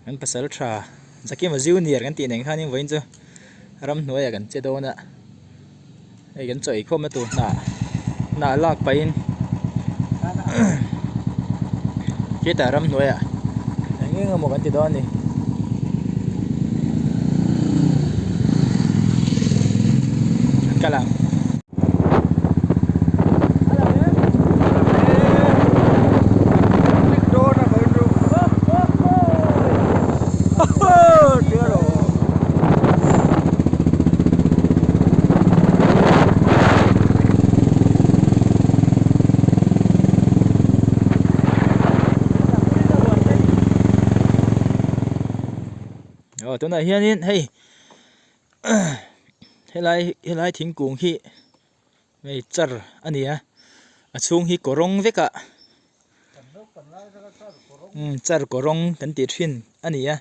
Kan pasal tha Zakima Junior kan tih nen khanin vawiin chu ramhnuaiah kan che dawn a, hei kan chaw eikhawmna tur hnah hnah lak pahin khitah ramhnuaiah eng eng emaw kan ti dawn a ni. Kal ang. Aw tunah hianin hei helai helai thingkung hi hei char a ni a a chhung hi kawrawng vek a umm char kawrawng kan tih thin a ni a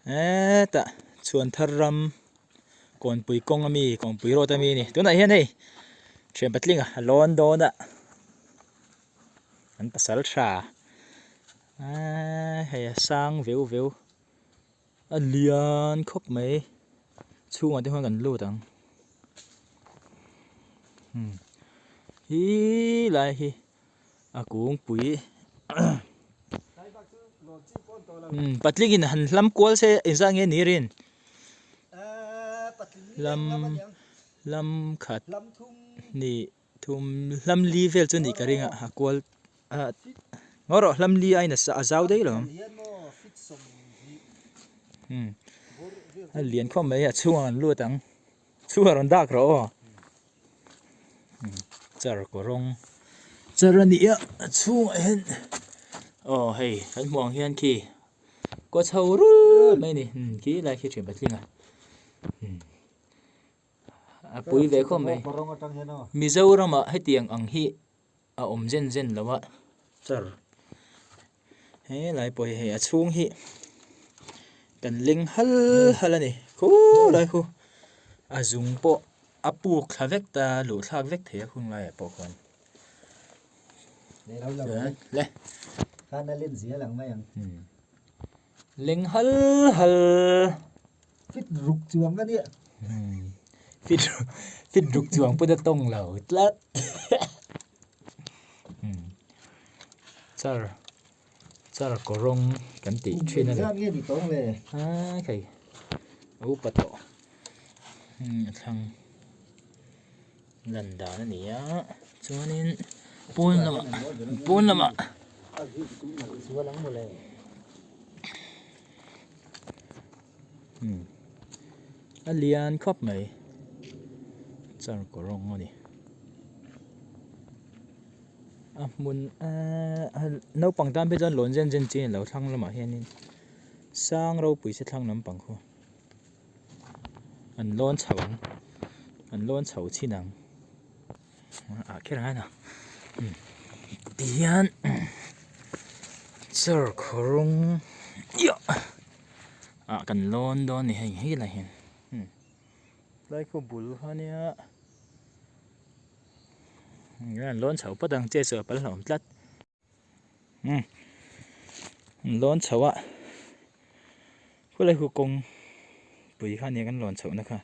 hetah chhuan thar ram kawnpui kawng ami kawnpui road ami a ni tunah hian hei thian patling a lawn dawn a an pasal tha eee hei a sang veu veu. A lian khawp mai chhungah te khuan kan lut ang umm hi lai hi a kungpui umm patling in han hlam kual se engzah nge ni rin hlam hlam khat hnih thum hlam li vel chu nih ka ring a a kual Ah ngaw rawh hlam li aiin a zau daih lo ang umm a lian khawp mai a chhungah an lut ang chhungah rawn dak rawh aw umm char kaw rawng char a ni a a chhungah hian aw hei kan hmuh ang hian khi kaw chho rul mai a ni umm khi lai khi thian patling a umm. A pui ve khawp mai. Mizoramah hetiang ang hi a awm zen zen lo a char helai pawh hi hei a chhung hi kan leng hal hal a ni khulai khu a zung pawh a puk thla vek ta luh thlak vek thei a hun laiah pawh khuan le leng hal hal. Fit ruk chuang a nia. Fit fit ruk chuang pawn a tawng lo tlat. Char char kawrawng kan tih thin a ni. Zat nge ni tawng le? A khei a upa tawh. A thlang lan dan a ni a chuanin pawn lamah pawn lamah. Umm a lian khawp mai char kaw rawng a ni a hmun eee naupang tan phei chuan lawn zen zen chi a ni lo thlang lamah hianin sang ropui se thlang lampang khu an lawn chho ang an lawn chho chhin ang ah kher ang a tihian char kaw rawng ah kan lawn dawn a ni hei hei lai hian umm tlai khaw bul kha ania an lawn chho phawt ang che chu a pal hlauhawm tlat umm an lawn chho a khawlai khu kawng pui kha ania kan lawn chhoh na kha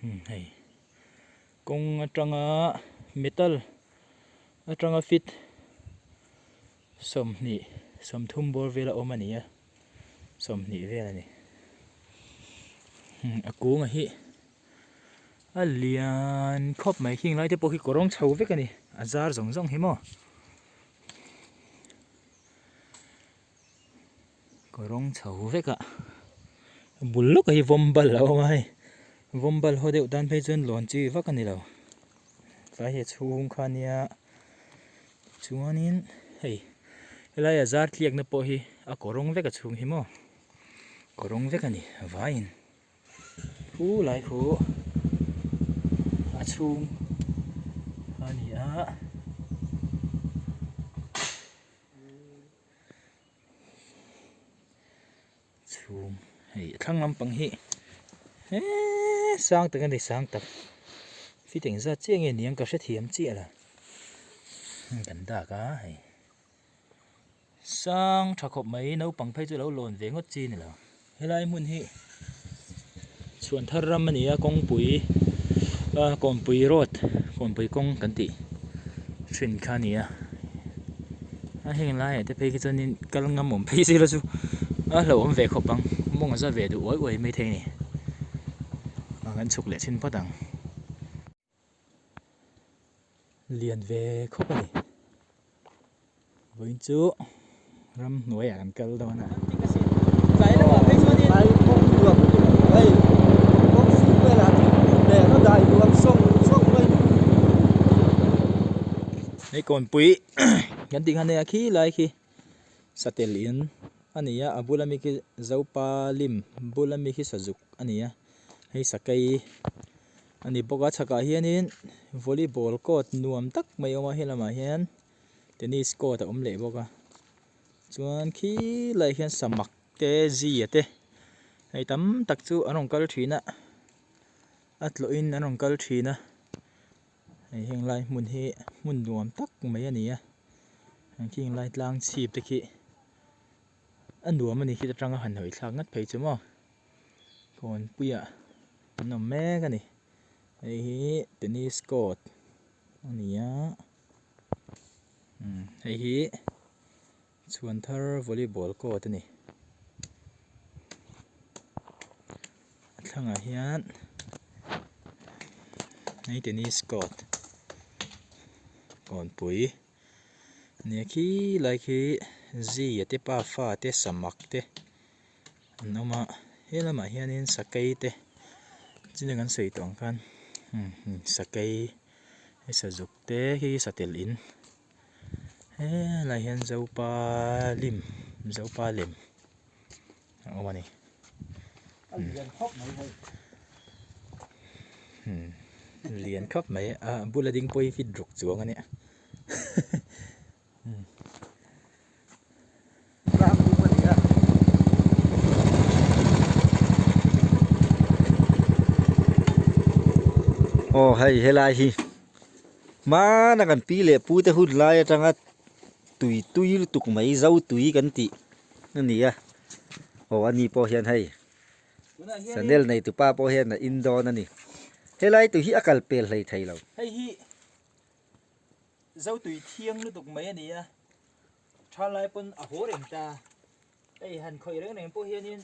umm hei kawng atanga metal atanga fit. 20 30 bawr vel a awm a ni a 20 vel a ni a kunga hi a lian khawp mai khing lai te pawh khi kawrawng chho vek a ni a zar zawng zawng hi maw kawrawng chho vek a a bul lawkah hi vawm bal a awm a hei vawm bal haw deuh tan phei chuan lawn chi vak a ni lo tlai hi a chhung kha nia. Chuanin hei helai a zar tliakna pawh hi a kawrawng vek a chhung hi maw kawrawng vek a ni vaiin khu lai khu a chhung a ni a. Chhum hei a thlang lampang hi heee sang tak a ni sang tak fit engzat chiah nge niang ka hrethiam chiah lo kan dak a hei. Sang tha khawp mai naupang phei chu lo lawn ve ngawt chi a ni lo. Helai hmun hi chhuan thar ram a ni a kawngpui ah kawnpui road kawnpui kawng kan tih thin kha a ni a a heng laiah te phei khi chuanin kal ngam awm phei zir a chu a hlauhawm ve khawp ang mawng a za ve duh uai uai maithei a ni ah kan chhuk leh chhin phawt ang. Lian ve khawp a ni. Vawiin chu ramhnuaiah kan kal dawn a. Hei kawnpui kan tih kha nia khi lai khi satel in a ni a a bula mi khi zopa lim bula mi khi sazuk a ni a hei sakei. A ni bawk a chhakah hianin volleyball court nuam tak mai a awm a helamah hian tennis court a awm leh bawk a chuan khi laiah hian samak te zia te hei tam tak chu an rawn kal thin a a tlawhin an rawn kal thin a hei heng lai hmun hi hmun nuam tak mai a ni a khing lai tlang chhip te khi a nuam a ni khi atanga han hawi thlak ngat phei chu maw. Kawnpuiah an awm mek a ni hei hi tennis court a ni a umm hei hi chhuan thar volleyball court a ni a thlangah hian hei tennis court kawnpui a ni a khilai khi zia te pafa te samak te. An awm a he lamah hianin sakei te chin a kan sawi tawh ang khan sakei hei sazuk te hi satel in helaiah hian zopa lim zopa lem a awm a ni lian khawp mai a bula ding pawh hi fit ruk chuang a nia. Aw hei helai hi hmana kan pi leh pu te hun lai atanga tui tui lutuk mai zo tui kan tih a ni a aw ani pawh hian hei chanel nei tupa pawh hian a in dawn a ni helai tui hi a kal pel hlei thei lo. Zotui thiang lutuk mai a ni a, tha lai pawn a haw reng ta. Hei han khawih reng reng pawh hianin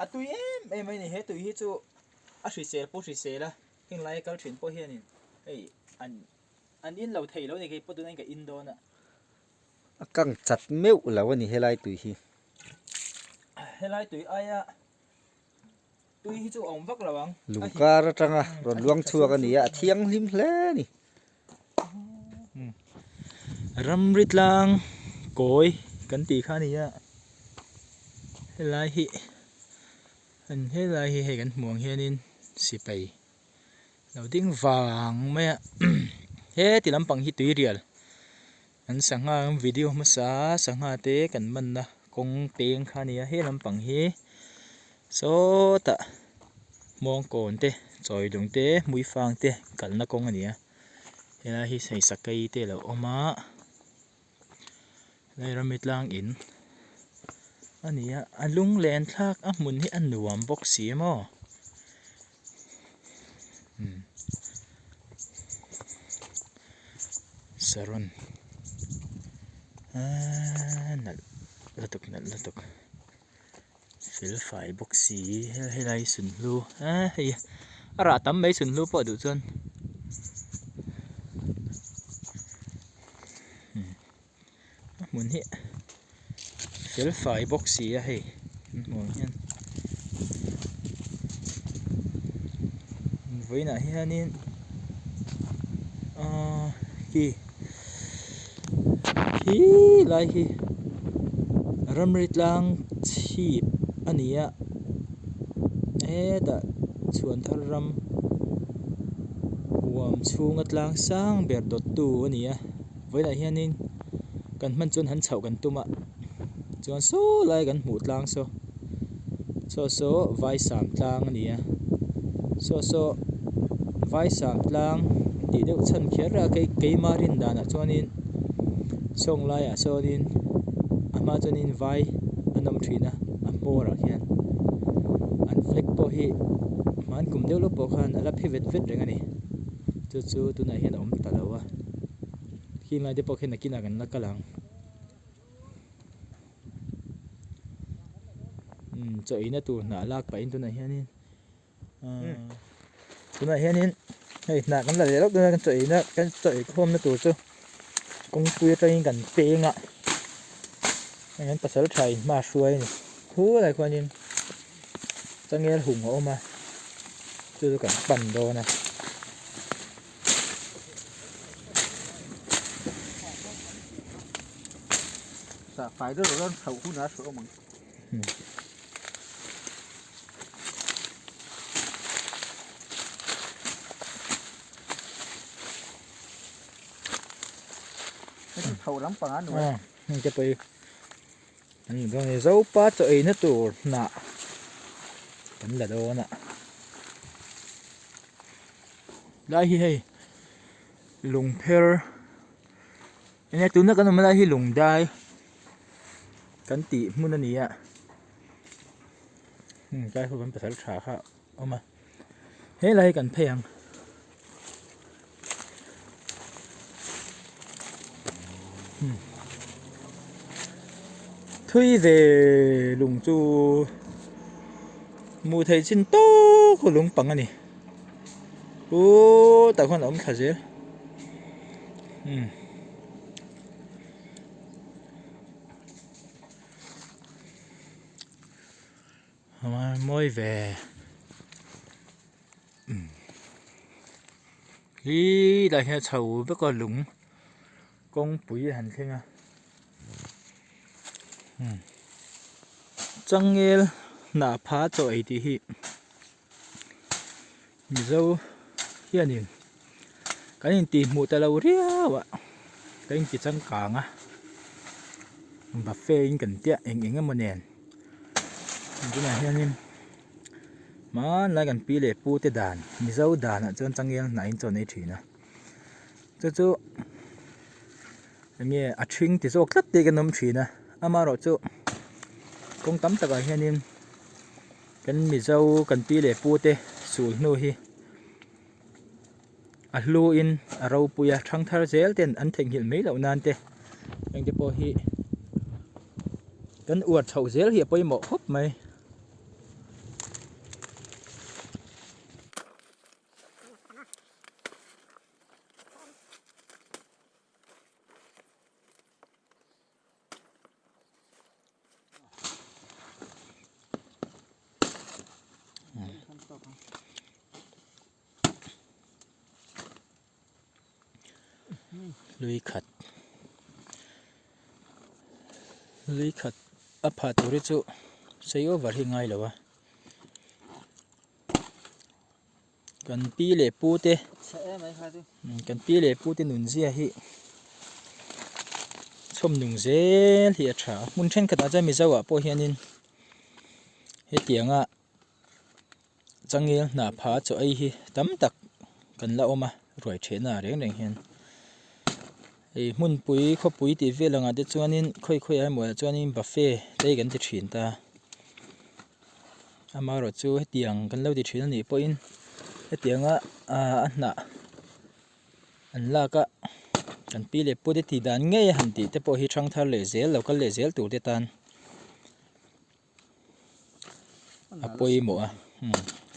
a tui em em mai a ni. He tui hi chu a hrisel pawh hrisel a, heng laia kal thin pawh hianin hei an an in lo thei lo a ni. Kei pawh tunah hian ka in dawn a. A kang chat meuh lo a ni helai tui hi. Helai tui aia Tui hi chu a awm vak lo ang. Lungkar atanga rawn luang chhuak a ni a, a thianghlim hle a ni. Ramri tlang kawi kan tih kha a ni a, helai hi an helai hi hei kan hmuh ang hianin sipai lo ding vang mai a heti lampang hi tuirial An sangha an video hmasa sangha te kan manna kawng peng kha a ni a he lampang hi sawtah hmawngkawn te chawilung te hmuifang te kalna kawng a ni a helai hi hei sakei te a lo awm a helai rami tlang in a ni a a lunglen thlak a hmun hi a nuam bawk si a maw. Saron aaa nalh lutuk nalh lutuk fel fai bawk si helai sunhlu eee hei a rah tam mai sunhlu pawh duh chuan A hmun hi fel fai bawk si a hei an hmuh ang hian vawiinah hianin ahh khi khi lai khi ramri tlang chhip a ni a hetah chhuan thar ram huam chhunga tlang sang ber dawttu a ni a. Vawilah hianin kan hman chuan han chhoh kan tum a chuan saw lai kan hmuh tlang saw saw saw vaisam tlang a ni a saw saw vaisam tlang tih deuh chhan kher a kei keima rin danah chuanin sawng laiah sawnin. hma chuanin vai an awm thin a a hmawrah khian an flag pawh hi hman kum deuh lawk pawh khan a la phe vet vet reng a ni chu chu tunah hian a awm ta lo a khing lai te pawh khian nakinah kan la kal ang umm chaw eina tur hnah lak pahin tunah hianin. Tunah hianin hei hnah kan la leh lawk dawn a kan chaw eina kan chaw ei khawmna tur chu kawngpui atangin kan peng a hei kan pasal tha in hma a hruai a ni khulai khuanin changel hung a awm a chu chu kan pan dawn a. Fai deuh rawh chuan chhoh hunah a hruai awm ang. Zopa chaw eina tur hnah kan la dawn a lai hi hei lungpher enge tuna kan awm lai hi lungdai. Kan tih hmun a ni a hmm tlai ho kan pasal tha kha a awm a helai hi kan phei ang hmm thui ve lung chu hmuh theih chin tawk a lung pang a ni uhh tah khuan a awm thla zel hmm. Mawi ve hi tah hian chho vek a lung kawngpui a han thleng a changel hnah pha chaw ei tih hi Mizo hianin kan intihhmuh ta lo riau a kan inti changkang a buffet in kan tia eng eng emaw nen tunah hianin hmanlai kan pi leh pu te dan Mizo danah chuan changel hnah in chaw an ei thin a chu chu enge a ṭhing ti zawk tlat te kan awm thin a amaherawhchu kawng tam takah hianin. Kan Mizo kan pi leh pu te sul hnu hi a hlu in a ropui a thangthar zel ten an theihnghilh mai loh nan te heng te pawh hi kan uar chhoh zel hi a pawimawh khawp mai. Lui khat lui khat a phah tur hi chu sei over hi ngai lo a. Kan pi leh pu te kan pi leh pu te nun zia hi chhawm nung zel hi a tha a hmun thenkhatah chuan Mizo ah pawh hianin hetianga changel hnah pha chaw ei hi tam tak kan la awm a ruai thehna ah reng reng hian hei hmunpui khawpui tih vel angah te chuanin khawi khawi ah emaw ah chuanin buffet te hi kan ti thin ta. Amaherawh chu hetiang kan lo ti thin a nih pawhin hetianga ah a hnah an lak a kan pi leh pu te tih dan ngei a han tih te pawh hi thang thar leh zel lo kal leh zel tur te tan a pawimawh a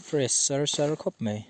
fresh sar sar khawp mai.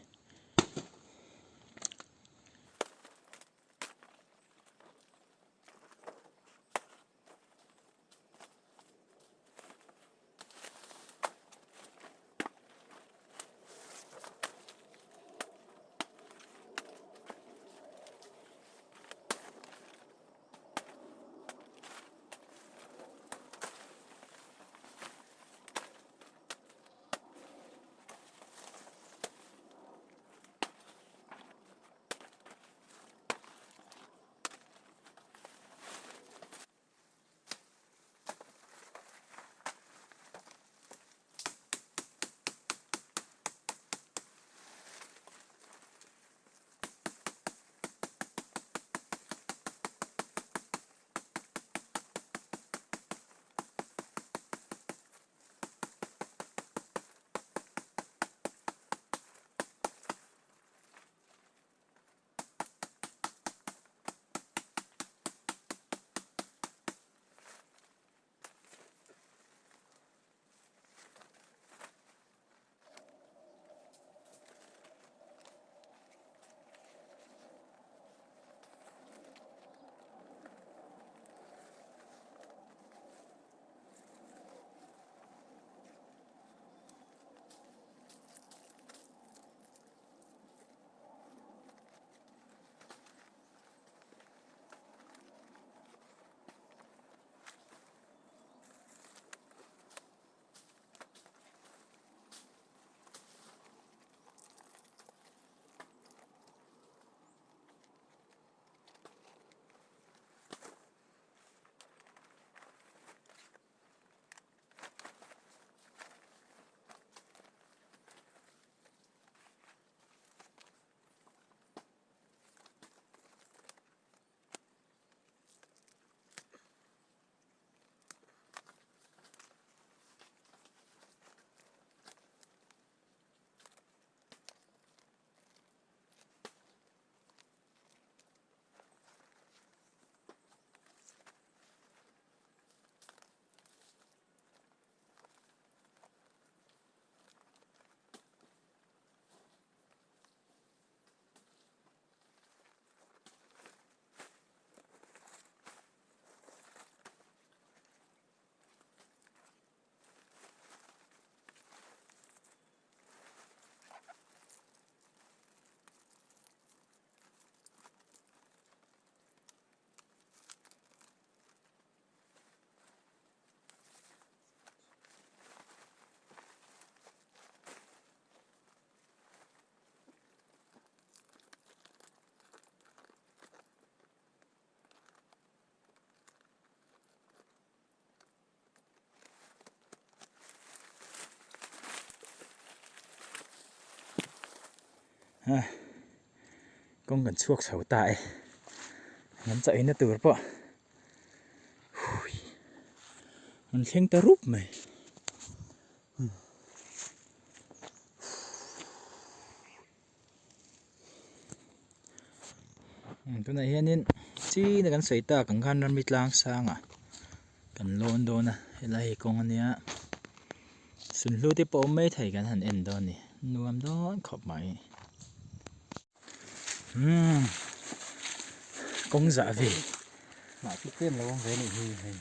Kawng kan chhuak chho ta e. Kan chaw eina tur pawh an thleng ta rup mai. Tunah hianin china kan sawi tak ang khan ramri tlang sangah kan lawn dawn a helai hi kawng ania sunhlu te pawh a awm maithei kan han en dawn a ni nuam dawn khawp mai umm kawng zah ve hnah chu tlem lo awm ve anih hi hei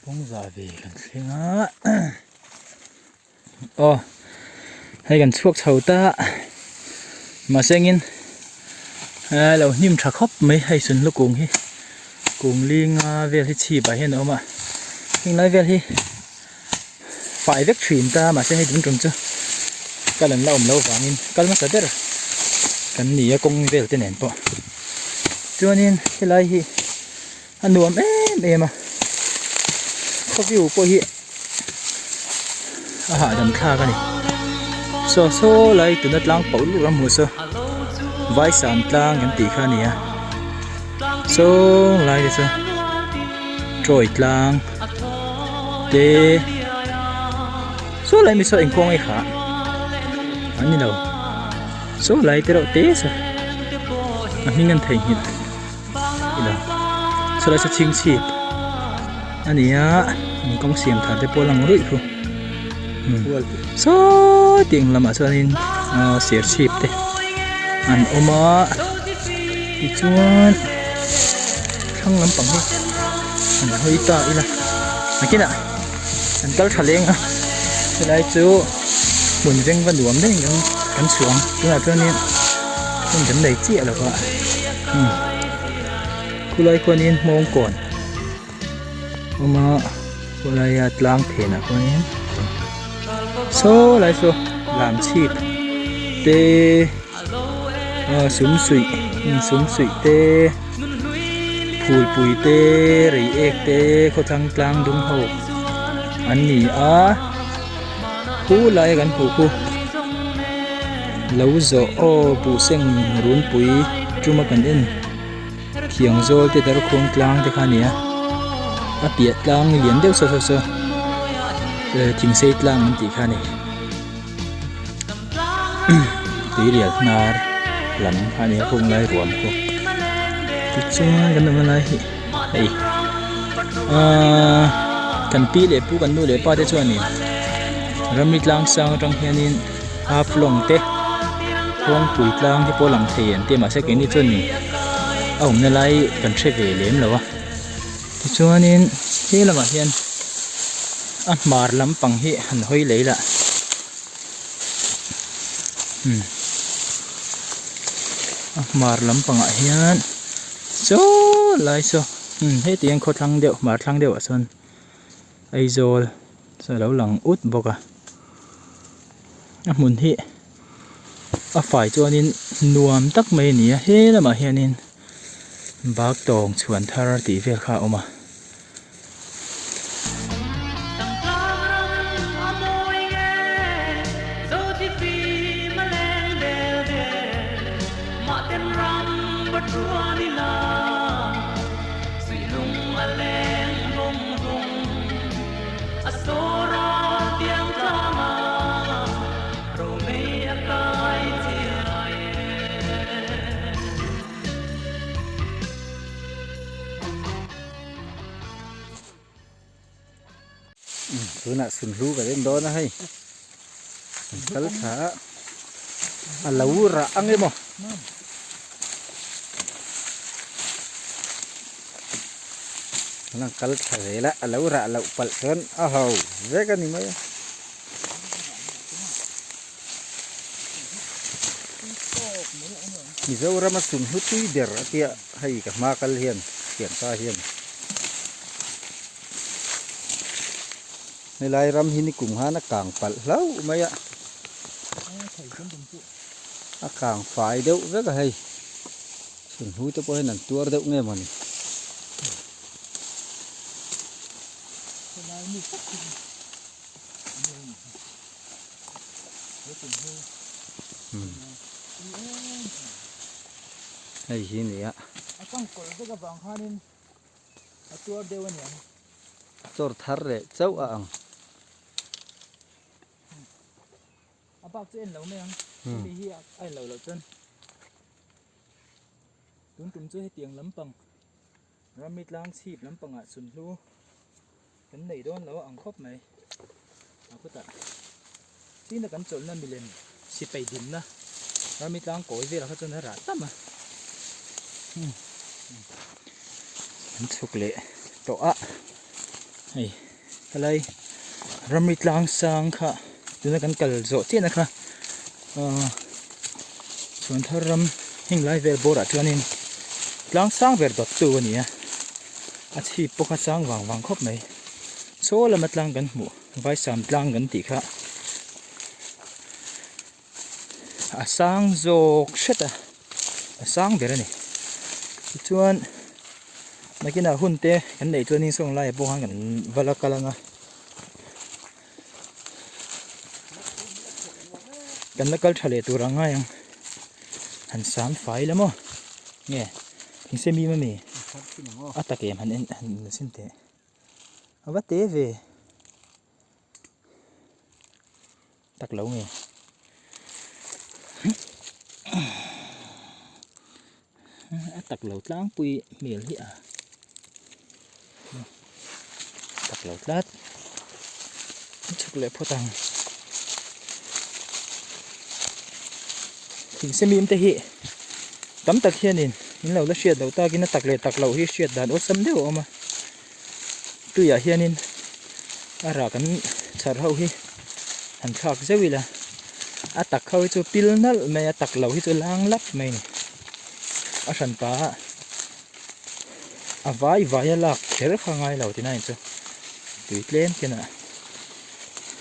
kawng zah ve kan thleng a. Aw hei kan chhuak chho ta mahse engin eh lo hnim tha khawp mai hei sunhlu kung hi kung linga vel hi chhip ah hian a awm a heng lai vel hi fai vek thin ta mahse hei tun tum chu kal an la awm loh vangin kal hmasa ber kan ni a kawng vel te nen pawh chuanin helai hi a nuam em em a khawview pawh hi a hahdam thlak a ni saw saw lai tuna tlang pauh luh ram hmuh saw vaisam tlang kan tih kha a ni a saw lai te chu trawi tlang te saw lai mi saw engkawng ei kha an ni lo saw lai te reuh te saw a hming an theihnghilh. Ila chulai chu chhingchhip a ni a an kawng siam thar te pawh a lang ruih khu saw tiang lamah chuanin ahh serchhip te an awm a tichuan thlang lampang hi an hawi ta ila nakinah an kal tha leng a helai chu hmun veng va nuam daih in kan chhuah ang tunah chuanin hmun kan nei chiah lo va umm khulai khuanin hmawng kawn awm a khulaia tlang phenah khuanin saw lai saw lam chhip te aw sum suih sum suih te phulpui te reiek te khawthlang tlang dum ho an ni a khu lai kan hmuh khu lo zawh aw buhseng runpui tuma kan en thiang zawl te darkhuang tlang te kha a ni a a piah tlang lian deuh saw saw saw thingsei tlang an tih kha a ni. Tuirial hnar lam a ni a hung lai ruam khu tichuan kan awmna lai hi hei aaa kan pi leh pu kan nu leh pa te chuanin ramri tlang sang atang hianin half long te kawngpui tlang te pawh lang thei an ti a mahse keini chuanin a awmna lai kan hre ve lem lo a tichuanin he lamah hian a hmar lampang hi han hawi lei lah umm a hmar lampangah hian saw lai saw umm heti hian khawthlang deuh hmar thlang deuh ah sawn Aizawl chu a lo lang ut bawk a a hmun hi a fai chuanin nuam tak mai a ni a he lamah hianin bak tawng chhuan thar tih vel kha a awm a. Tunah sunhlu kan en dawn a hei an kal thla a a lo rah ang emaw an han kal thla zel a a lo rah loh palh chuan a ho vek a ni mai a. Mizoram a sunhlu tui ber a tia hei ka hma kal hian thianpa hian helai ram hi nikum khan a kang palh hlauh mai a a kang fai deuh vek a hei sunhlu te pawh hian an tuar deuh nge mawni. Hei hi nia. A kangkawlh vek avang khanin a tuar deuh a niang. Chawr thar leh chauh a ang. A bak chu en lo mai ang. Hemi hi a en lo loh chuan tun tum chu hetiang lampang ramri tlang chhip lampangah chhunhlu kan nei dawn lo a ang khawp mai. A khutah china kan chawlhna milem sipai dinna ramri tlang kawi velah kha chuan a rah tam a. An chhuk leh tawh a hei. Helai ramri tlang sang kha tuna kan kal zawh chiahna kha ahh chhuan thar ram heng lai vel bawrah chuanin tlang sang ber dawt tu a ni a a chhip pawh kha sang vang vang khawp mai saw lama tlang kan hmuh vaisam tlang kan tih kha a sang zawk hret a a sang ber a ni tichuan nakinah hun te kan neih chuanin sawn laiah pawh khan kan va la kal ang a kan la kal tha leh tur ang ngai ang han sam fai la maw nge thingse mim a mi a tak em han en han sin teh a va te ve. Tak lo nge. A tak lo tlangpui hmel hi a. Tak lo tlat. Chhuk leh phawt ang. Thingse mim te hi tam tak hianin in lo la hriat loh takin a tak leh tak loh hi hriat dan awlsam deuh a awm a. Tuiah hianin a rah kan chhar ho hi han thlak zeuh ila a tak ho hi chu pil nalh mai a tak lo hi chu lang lap mai a ni a hran pa a a vai vai a lak kher kha ngai lo tina in chu tui tlem kenah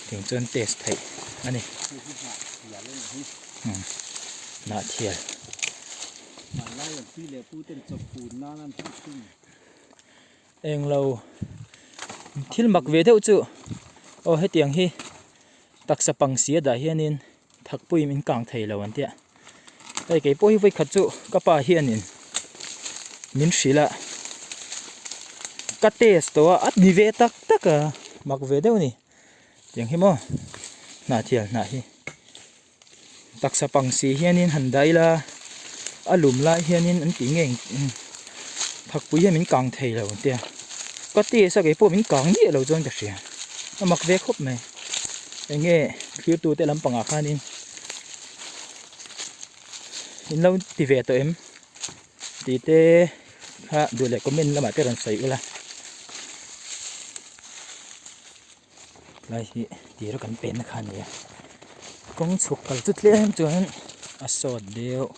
ting chuan test theih a ni hnah thial. Englo thil mak ve deuh chu aw hetiang hi taksa pang si a dah hianin thakpuiin min kang thei lo an tia hei kei pawh hi vawikhat chu ka pa hianin min hrilh a ka test tawh a a ni ve tak tak a mak ve deuh a ni tiang hi maw hnah thial hnah hi. Taksa pang si hianin han dah ila a lum lai hianin an tih nge thakpui hian min kang thei lo tia ka test a kei pawh min kang miah lo chuan ka hria a mak ve khawp mai eng nge thirtu te lampangah khanin in lo ti ve tawh em tih te kha duh leh comment lamah te rawn sawi ula. Lai hi tira kan penna kha a ni a kawng chhuk kal chu tlem chuan a sawt deuh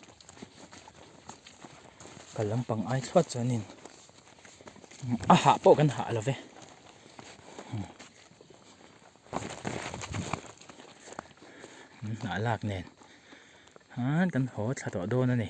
kal lampang ai thluat chuanin a hah pawh kan hah lo ve hnah lak nen khan kan haw thla tawh dawn a ni.